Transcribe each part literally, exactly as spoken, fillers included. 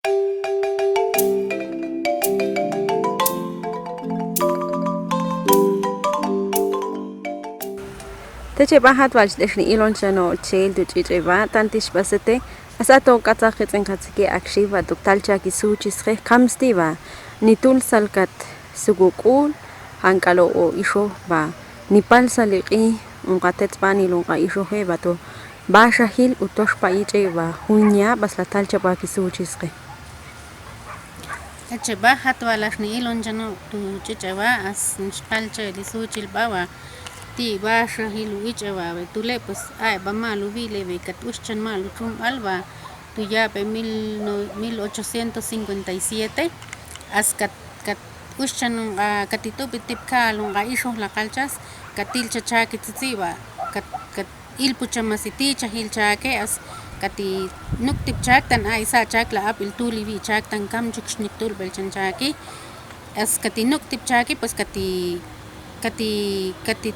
Techeb'a jatb'al x'ilon chano' chel tu' ch'ich'eb'a, tanti xb'a Sete, as ato k'atzaj kitz'in katzike akxi b'a tu' ktal chaki suchi sje, kam sti' b'a nitul salkat suk uk'ul, jan k'al o ixo b'a nipal saliq'i, un q'atet sb'anil un q'a ixoje b'a to b'axajil u tox pa ich'e b'a jun ya' b'a sla tal cheb'a ki suchi sje. Echeb'a jatb'al ax ni'ilon chano' tu' ch'ich'eb'a, as nixqal chel isuchil b'a b'a ti' b'axajil u ich'eb'a b'a tu' le, pues a'eb'a ma'al u b'i'le b'a kat uxchan ma'al u txumb'al b'a tu' yab'e mil no-, mil ochocientos cincuenta y siete, as kat, kat uxchan un q'a, kat it'ub'i tib' ka'al un q'a ixoj la kalchas, kat ilcha chaki tzitzi b'a, kat, kat ilpucha ma si tichajil chake, as kat inuk'tib' chak tan a isa' chak la ab'il tuliwi' chak tan kamchuk xnik' tulb'el chan chaki, as kat inuk'tib' chaki, pues kat i, kat i, kat i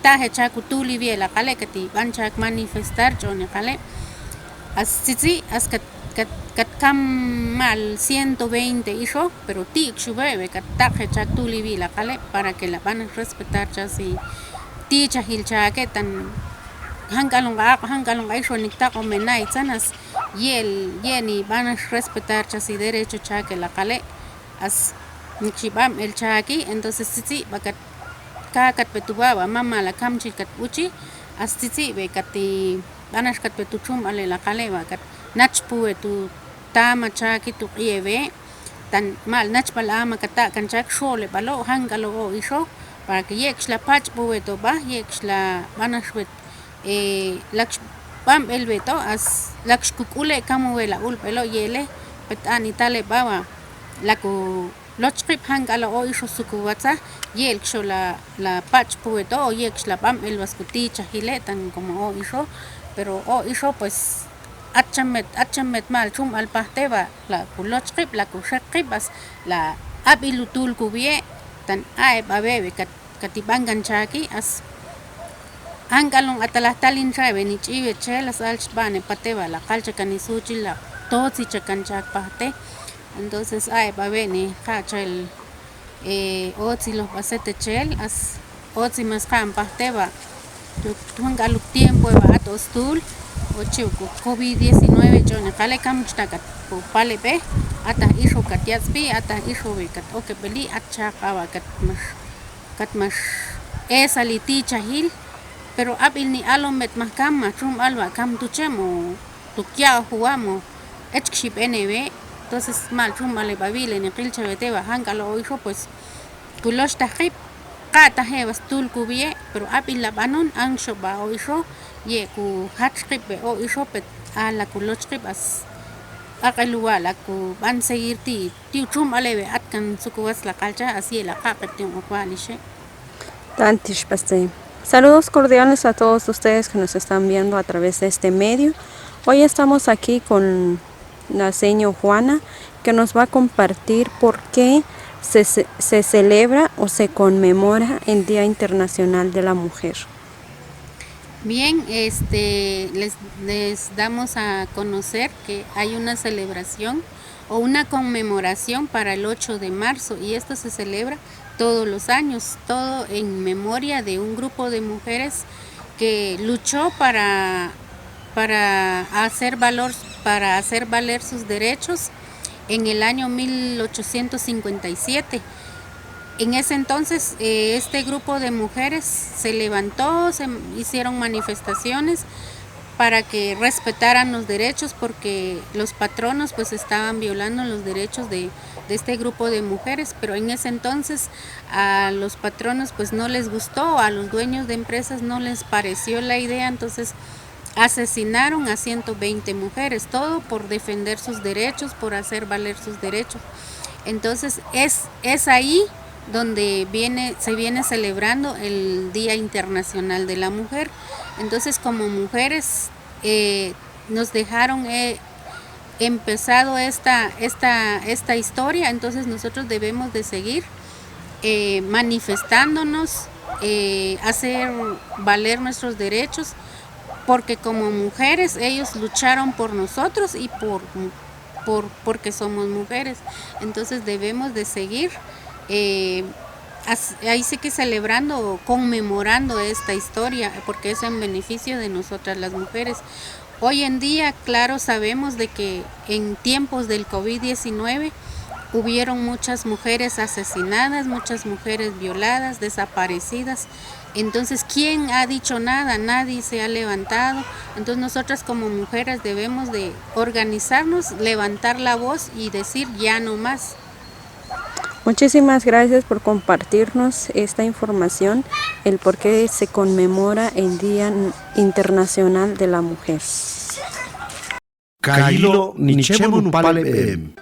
taje chak u tuliwi' la kale', kat ib'an chak manifestar ch'o'ne kale', as tzitzi, as kat, kat, kat kam ma'al ciento veinte ixoj, pero ti' kxub'e b'a kat taq'je chak tuliwi' la kale', para que la b'anax respetar chasi tichajil chake, tan jan k'al un q'a aq', jan k'al un q'a ixoj nik' taq'omb'e na'itzan, as ye'el, ye'el nib'anax respetar chasi derecho chake la kale', as nik' xib'amb'el chaki, entonces tzitzi b'a kat, kakat b'a tu' b'a b'a mama la kamchil kat b'uchi, as tzitzi b'a kat i b'anax kat b'a tu' txumb'ale la kale' b'a kat nachpuwe tu' tama chaki tu' q'i'ewe, tan ma'al nachb'al ama kat aq'kan chak xo'leb'alo', jan k'al o ixoj, para que yek'x la pach'puwe to b'a, yek'x la b'anaxwe, e, lak'x b'amb'elwe to, as lak'x kuk'ule' kamuwe la ulb'elo' ye'ele, pet ani tale b'a b'a la ku lochqib' jan k'al o ixoj sukuwatza, ye'el kxola, la pach'puwe to o yek'x la b'amb'elwas ku tichajile' tan como o ixoj, pero o ixoj pues atxan met, atxan met ma'al txumb'al pajte b'a la ku lochqib', la ku xeqqib', as la ab'il u tulkuwi'e', tan a'eb'a b'a b'a kat, kat ib'ankan chaki, as jan k'al un q'a talaj talin xa b'a nich'iwe chel, as alch b'a'ne pate b'a la kalchakan isuchil la totzichakan chak pajte. Entonces a'eb'a b'a nixja'chel, e, otziloj b'a Sete chel, as otzi mas ja'an pajte b'a tu' jan k'al uk tiempoe b'a at o stul, o chi uk covid diecinueve ch'o'ne kale', kamchta' kat pu paleb'e, ataj ixoj kat yats'bi, ataj ixoj b'a kat okeb'eli, at chaq' a b'a kat max, kat max e sali tichajil, pero ab'il ni'alomb'et ma kam, ma txumb'al b'a kam tu' chem o tu' kya'oj juwa' mo echk'xib'ene b'a. Entonces ma'al txumb'ale b'a b'ile niqil chawete b'a jan k'al o ixoj pues ku lochtaj qib', qa'taje b'a stul ku b'i'e', pero ab'il la b'anon, anxo b'a o ixoj ye' ku jatx qib' b'a o ixoj, pet a la ku loch qib' as aq'el u wa' la ku b'an seguir ti', ti' u txumb'ale b'a atkan sukuwatz la kalcha, as ye' la q'aq'eb' ti' un ok wa'lixe'. Tanti xb'a Sete. Saludos cordiales a todos ustedes que nos están viendo a través de este medio. Hoy estamos aquí con la seño Juana, que nos va a compartir por qué se, se, se celebra o se conmemora el Día Internacional de la Mujer. Bien, este, les, les damos a conocer que hay una celebración o una conmemoración para el ocho de marzo, y esto se celebra todos los años, todo en memoria de un grupo de mujeres que luchó para, para hacer valor, para hacer valer sus derechos en el año mil ochocientos cincuenta y siete. En ese entonces, eh, este grupo de mujeres se levantó, se hicieron manifestaciones para que respetaran los derechos, porque los patronos, pues, estaban violando los derechos de, de este grupo de mujeres, pero en ese entonces a los patronos, pues, no les gustó, a los dueños de empresas no les pareció la idea, entonces asesinaron a ciento veinte mujeres, todo por defender sus derechos, por hacer valer sus derechos. Entonces es, es ahí donde viene, se viene celebrando el Día Internacional de la Mujer. Entonces, como mujeres, eh, nos dejaron, eh, empezado esta, esta, esta historia, entonces nosotros debemos de seguir, eh, manifestándonos, eh, hacer valer nuestros derechos, porque como mujeres ellos lucharon por nosotros y por, por, porque somos mujeres. Entonces debemos de seguir, eh, as- ahí sí que celebrando o conmemorando esta historia, porque es en beneficio de nosotras las mujeres. Hoy en día, claro, sabemos de que en tiempos del covid diecinueve hubieron muchas mujeres asesinadas, muchas mujeres violadas, desaparecidas. Entonces, ¿quién ha dicho nada? Nadie se ha levantado. Entonces, nosotras como mujeres debemos de organizarnos, levantar la voz y decir: "Ya no más". Muchísimas gracias por compartirnos esta información, el por qué se conmemora el Día Internacional de la Mujer. Kailo nichemon upalebem.